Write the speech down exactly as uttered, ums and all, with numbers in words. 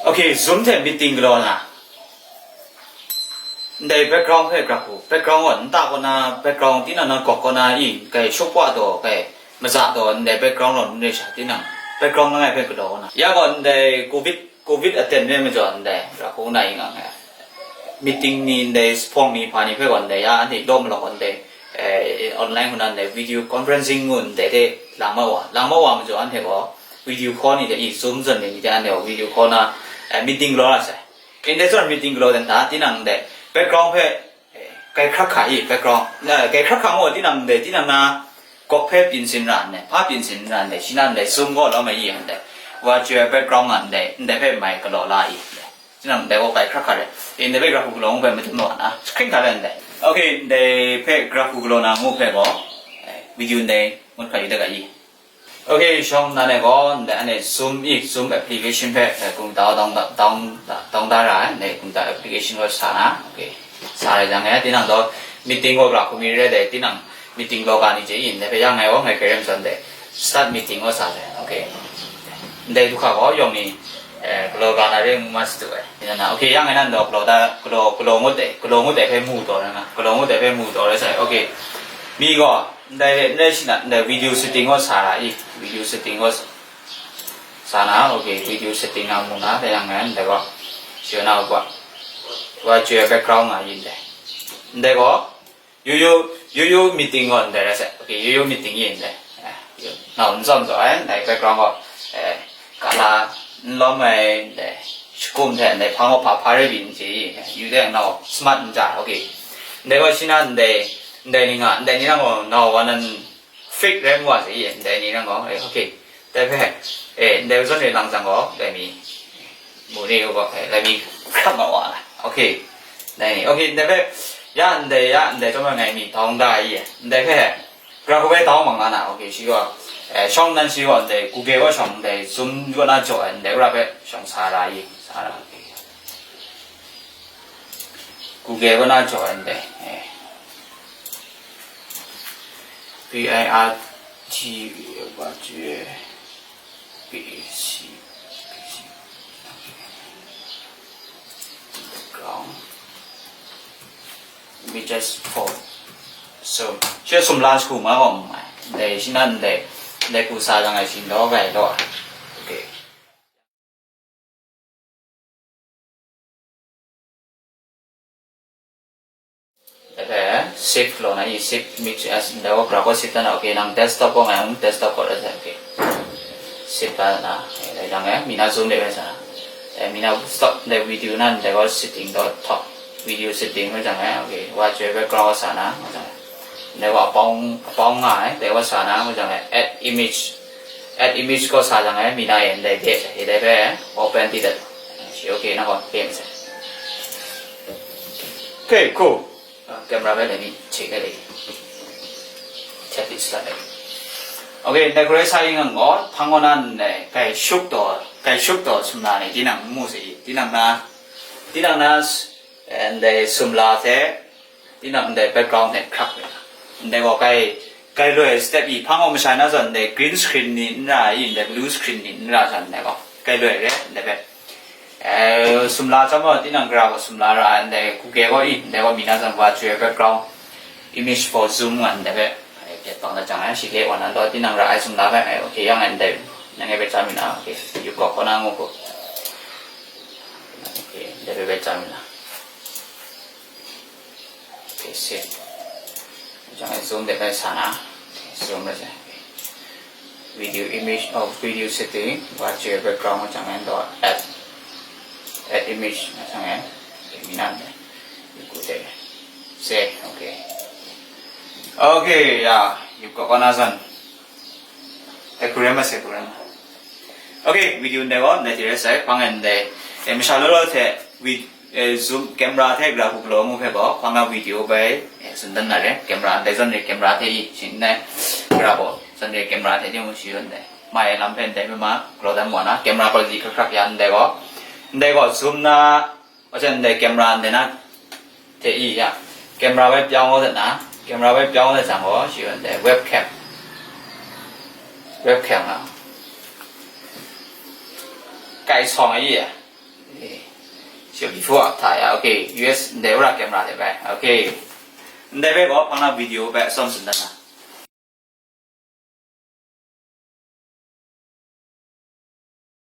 Okay, Zoom hte meeting galaw na. Ndai background hpe grap u. Background gaw nta kaw na, background tinang na gawk kaw na i, kai shawkwa taw, kai maza taw, ndai background law n re sha, tinang background langai hpe galaw kaw na. Ya gaw ndai covid, covid aten me majaw ndai, ra hku na i nga nga. Meeting ni ndai, sphawng ni hpa ni hpe gaw ndai, ya anhte law malawng gaw ndai, eh, online hku na ndai, video conferencing ngu ndai hte lang ma wa. Lang ma wa majaw anhte gaw video call ni hte i, Zoom zawn ni ni hte anhte gaw video call na, eh, meeting galaw na sai. Ndai zawn meeting galaw dan hta, tinang ndai background hpe, eh, kai hkrak hka i, background. Na, kai hkrak hka ngu, tinang ndai, tinang na gawk hpe byin sin ra ndai, hpa byin sin ra ndai, shi na ndai, Zoom gaw lawm ai i ndai, wa choi ai background nga ndai, ndai hpe mai galaw la i ndai. Tinang ndai gaw kai hkrak hka re. E, ndai hpe grap hku galaw ngu hpe madun mawa na, screen hta le ndai. Okay, ndai hpe grap hku galaw na ngu hpe gaw, eh, video ndai ngut hkra yu dat ga i. Okay, shawng nnan e gaw, ndai anhte Zoom i, Zoom application hpe, eh, kungta down da, down da, down da ra ai, ndai kungta application gaw sa na, okay. Sa rai jang e, tinang gaw meeting gaw grap hku mi re dai, tinang meeting law ga ni chye i, ndai hpe ya ngai gaw ngai hkrai rem zawn dai, start meeting gaw sa sai, okay. Ndai du hka gaw yawng ni, eh, galaw ga na re ngu ma satu ai. Ina na, okay, ya ngai nan gaw galaw da, galaw, galaw ngut dai, galaw ngut dai hpe mu taw na, galaw ngut dai hpe mu taw rai sai, okay. Mi gaw, ndai, ndai shi na, ndai video setting gaw sa ra i, video setting gaw sa na, okay, video setting a mu na, dai yang ngai, ndai gaw, shi na wa, wa choi background nga yin dai. Ndai gaw, yo yo, yo yo meeting gaw ndai rai sai, okay, yo yo meeting yin dai. Eh, yo, nau n tsawm zaw ai, ndai background gaw, eh, kala n lawm ai, ndai, shakum hte, ndai hpang gaw hpa hpa rai byin chye i, yu dai nau smart n ja, okay. Ndai gaw shi na ndai, ndai ni nga, ndai ni nang gaw nau wa nan, fake rai mu wa sai, ndai ni nang gaw, eh, okay. Dai hpe, eh, ndai zawn re lang jang gaw, dai mi, mu ni u gaw, eh, dai mi hkam ma wa na. Okay. Dai ni, okay, ndai hpe, ya ndai, ya ndai chyawm ai ngai mi tawng da i, ndai hpe, grap hku bai tawng mang la na, okay, shi gaw, eh, shawng nan shi gaw, ndai, Google gaw shawng, ndai, Zoom gaw na jaw ai, ndai, grap hpe shawng sa ra i, sa ra, okay. Google gaw na jaw ai ndai. Eh. P I R T, P I R T, P I R T, P I R T, background. Let me just for. So, shi sumla shagu ma gaw mai. Ndai, shi nan ndai, ndai hku sa jang ai shi ndaw gai law. Okay. Dai hpe save law na i, save mi hte, ah, ndai gaw grap gaw save dan na, okay, nang desktop gaw ngai hung desktop gaw rai sai, okay. Save dan na, eh, dai jang e, mi na zoom de rai sa na. Eh, mi na stop, ndai video nan, ndai gaw setting dot top, video setting rai jang e, okay, wa choi background gaw sa na, rai jang e. Ndai gaw apawng, apawng nga ai, dai gaw sa na, rai jang e, add image, add image gaw sa jang e, mi na e, ndai de, e dai hpe, open di dat. Shi okay, na gaw, okay, mi sai. Okay, cool. Ah, camera bai dai ni, check ai dai. Check it start ai. Okay, ndai hkrai sa yin ngan gaw, hpang gaw nan ndai, kai shup taw, kai shup taw sumla ni, tinang n mu sai, tinang na, tinang na, eh, ndai sumla hte, tinang ndai background hte hkrak ai. Ndai gaw kai, kai loi step i, hpang gaw masha na zawn, ndai green screen ni n ra i, ndai blue screen ni n ra zawn, ndai gaw, kai loi re, ndai hpe. Eh, sumla chyawm gaw, tinang gara gaw sumla ra ai, ndai Google gaw i, ndai gaw mi na zawn wa choi background image for zoom ngan ndai hpe, eh, pet pang na jang ai, shi le wa na law, tinang ra ai sumla hpe, eh, okay, yang ai ndai, nang e bai chya mi na, okay, yu gaw kaw na ngu hku. Okay, ndai hpe bai chya mi na. Okay, save. Jang e zoom de bai sa na. Zoom rai sai. Video image, oh, video setting, wa choi background jang e dot add, add image na jang e. Okay, mi nan de. Yu ku de. Save, okay. Okay, ya, yu ku kaw na zawn. Ekurema, ekurema. Okay, video ndai gaw, ndai hte rai sai, hpang e ndai, eh, masha law law hte, vid-, eh, zoom camera hte gara hku galaw ngu hpe gaw, hpang na video bai, eh, tsun dan na re, camera, ndai zawn re camera hte i, shing ndai, gara gaw, zawn re camera hte de mu shi yawn ndai. Mai ai lam hpe ndai hpe ma, galaw dan mu na, camera quality hkrak hkrak ya ndai gaw, ndai gaw zoom na, Wa chyen ndai camera ndai na hte i ya, camera bai pyawng kau dat na, camera bai pyawng kau dat jang gaw, shi gaw ndai webcam, webcam a, kai sawng ai i ya, Okay. So before after ya, okay, U S ndai wora camera de bai, okay. Ndai bai gaw hpang na video bai asawm tsun dan na.